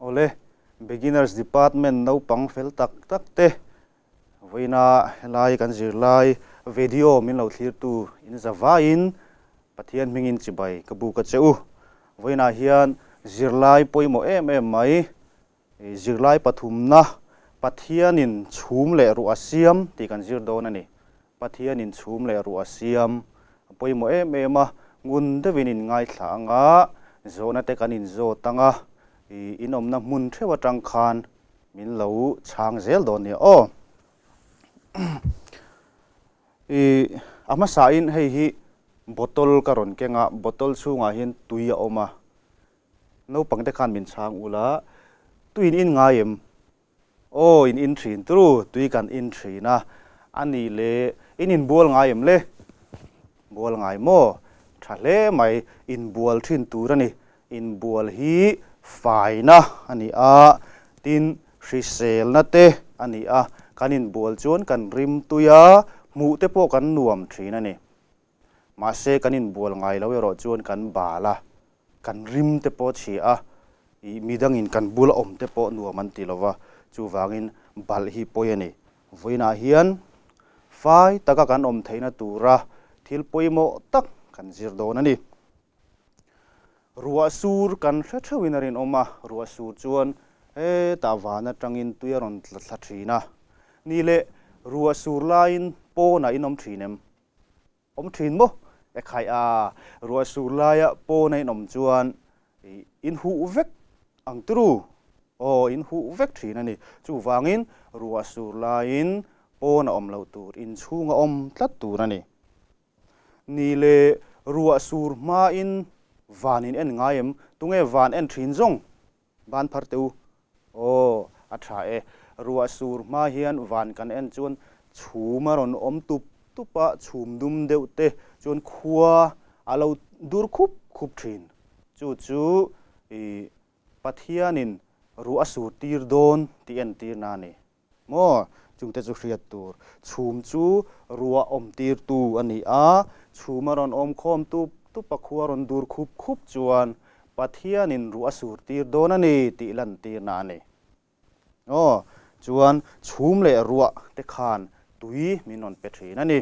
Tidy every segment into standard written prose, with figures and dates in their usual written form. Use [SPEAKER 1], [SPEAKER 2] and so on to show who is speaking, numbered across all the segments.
[SPEAKER 1] Awle, Beginners Department naupang fel tak tak te vawiina helai kan zirlai video min lo thlirtu in za vaiin Pathian hmingin chibai ka buk a che u. Vawiinah hian zirlai pawimawh em em mai, zirlai pathumna Pathianin chhum leh ruah a siam tih kan zir dawn a ni. Pathianin chhum leh ruah a siam a pawimawh em em a, ngun deuhin in ngaithla ang a, zawhna te kan inzawt ang a, in awmna hmun theuh atang khan min lo chhang zel dawn nia aw. I a hmasain hei hi bottle ka rawn keng a, bottle chhungah hian tui a awm a, naupang te khan min chhang ula, tuiin in ngai em? Aw, in in thin turu, tui kan in thin a, a nih le, in inbual ngai em le? Bual ngai maw? Tha hle mai, inbual thin tur a ni. Inbual hi faina a ni a, tin hriselna te a ni a, kan inbual chuan kan rim tui a, hmuh te pawh kan nuam thin a ni. Mahse kan inbual ngai lo erawh chuan kan bal a, kan rim te pawh chhia a, ih midangin kan bula awm te pawh nuam an ti lo va, chuvangin balh hi pawi a ni. Vawiinah hian fai taka kan awm theihna tura thil pawimawh tak kan zir dawn a ni. Ruah sur kan hre theuhin a rinawm a, ruah sur chuan hetah van atangin tui a rawn tla thla thin a. Ni leh ruah sur laiin pawnah in awm thin em? Awm thin maw? Ekhai a, ruah sur laia pawn a inawm chuan in huh vek ang turu. Aw, in huh vek thin a ni. Chuvangin ruah sur laiin pawn a awm loh tur, inchhung a awm tlat tur a ni. Ni leh ruah sur hmain van in en ngai em? Tunge van en thin zawng? Ban phar teh u. Aw, a tha e. Ruah sur hma hian van kan en chuan chhum a rawn awm tup tup a, chhum dum deuh te chuan khua a lo dur khup khup thin. Chu chu i Pathianin ruah a sur tir dawn tih entirna a ni. Maw? Chungte chu hriat tur. Chhum chu ruah awm tirtu a ni a, chhum a rawn awm khawm tup tup a, khua rawn dur khup khup chuan Pathianin ruah a sur tir dawn a ni tih lantirna a ni. Aw, chuan chhum leh ruah te khan tui min rawn pe thin a ni.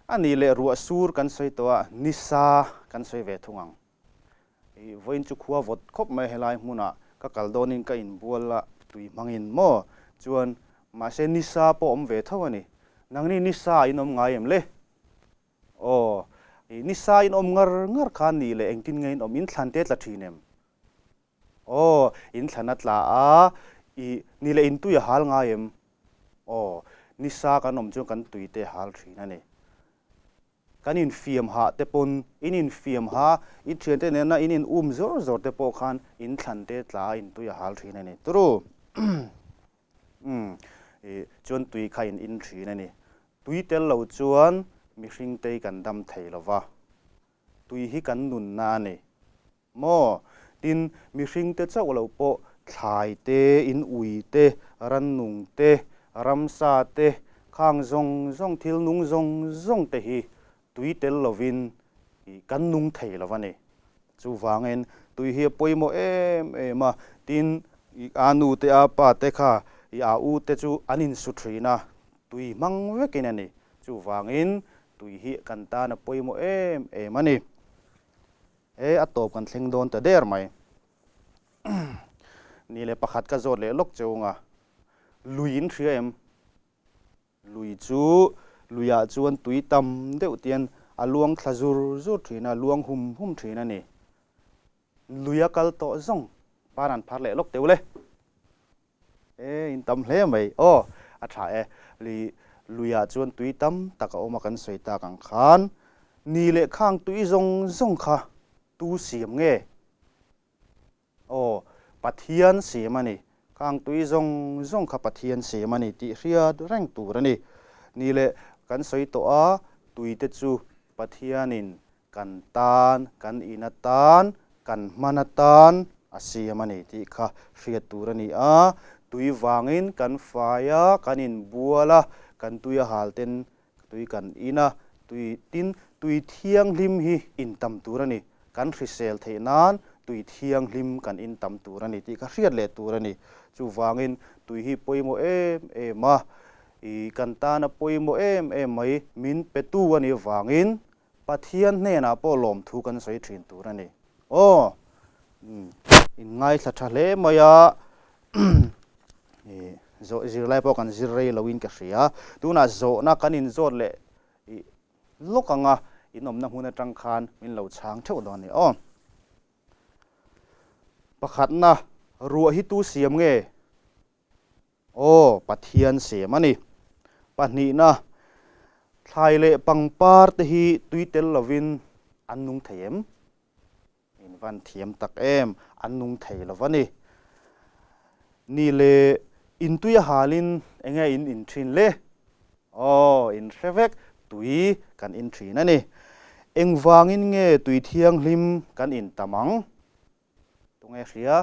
[SPEAKER 1] A nih leh ruah sur kan sawi tawh a, nisa kan sawi ve thung ang. I vawiin chu khua vawt khawp mai helai hmunah ka kal dawnin ka inbual a tui hmangin maw? Chuan mahse nisa pawh awm ve tho a ni. Nangni nisa in awm ngai em le? Aw, i nisa in awm ngar ngar kha ni leh engtin nge in awm? In thlan te tla thin em? Aw, in thlan a tla a, i ni leh in tui a hal ngai em? Aw, nisa kan awm chuan kan tui te a hal thin a ni. Kan infiam hah te pawn, in infiam ha, i thiante nena in in um zawr zawr te pawh khan in thlan te tla a intui a hal thin a ni. Turu! Umm, i chuan tui kha in in thin a ni. Tui tel lo chuan mihring te hi kan dam thei lo va, tui hi kan nunna a ni. Maw? Tin, mihringte chauh lo pawh thlai te, in ui te, rannung te, ramsa te, khang zawng zawng, thil nung zawng zawng te hi tui tel lovin kan nung thei lo a ni. Chuvangin tui hi a pawimawh em em a, tin, a nu te, a pa te kha, i a u te chu an insu thin a, tui hmang vekin a ni. Chuvangin tui hi kan tan a pawimawh em em a ni. E, a tawp kan thleng dawn ta der mai. Ni leh pakhat ka zawt leh lawk che unga. Lui in hria em? Lui chu luiah chuan tui tam deuh tian a luang thla zur zur thin a, luang hum hum thin a ni. Lui a kal tawh zawng pan an phar leh lawk teuh le. E, in tam hle mai. Aw, a tha e. Lui, luiah chuan tui tam tak a awm a kan sawi tak ang khan. Ni leh khang tui zawng zawng kha tu siam nge? Aw, Pathian siam a ni. Khang tui zawng zawng kha Pathian siam a ni tih hriat reng tur a ni. Ni leh kan sawi tawh a, tui te chu Pathianin Kan tan, kan in atan, kan hman atan a siam a ni tih kha hriat tur a ni a. Tui vangin kan fai a, kan inbual a, kan tui a hal ten tui kan in a, tui tin tui thianghlim hi in tam tur a ni. Kan hrisel theih nan tui thianghlim kan in tam tur a ni tih kha hriat leh tur a ni. Chuvangin tui hi pawimawh em em a, i kan tana pawimawh em em mai min petu a nih avangin Pathian hnenah pawh lawmthu kan sawi thin tur a ni. Aw, in ngaithla tha hle mai a, zawh zirlai pawh kan zir rei loin ka hria. Tunah zawhna kan inzawt leh lawk anga in awmna hmun atang khan min lo chhang theuh dawn a ni aw. Pakhatna, ruah hi tu siam nge? Aw, Pathian siam a ni. Pahnihna, thlai leh pangpar te hi tui tel lovin an nung thei em? In van thiam tak em, an nung thei lo va ni. Ni le, in tui a halin enge in in thin le? Aw, in hre vek, tui kan in thin a ni. Engvangin nge tui thianghlim kan in tam ang? Tunge hria?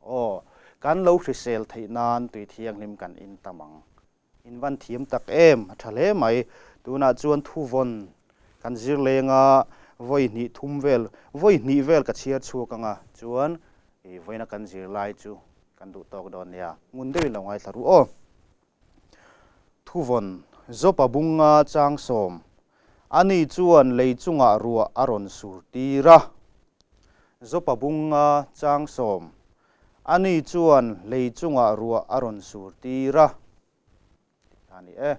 [SPEAKER 1] Aw, kan lo hrisel theih nan tui thianghlim kan in tam ang. In van thiam tak em, a tha hle mai. Tunah chuan thuvawn kan zir leng a, vawi hnih thum vel, vawi hnih vel ka chhiar chhuak ang a, chuan i vawiina kan zir lai chu kan duh tawk dawn nia. Ngun deuhin lo ngaithla ru aw. Thuvawn, Zawpa bunga chang sawm, ani chuan lei chungah ruah a rawn sur tir a. Zawpa bunga chang sawm, ani chuan lei chungah ruah a rawn sur tir a. Tih a ni e.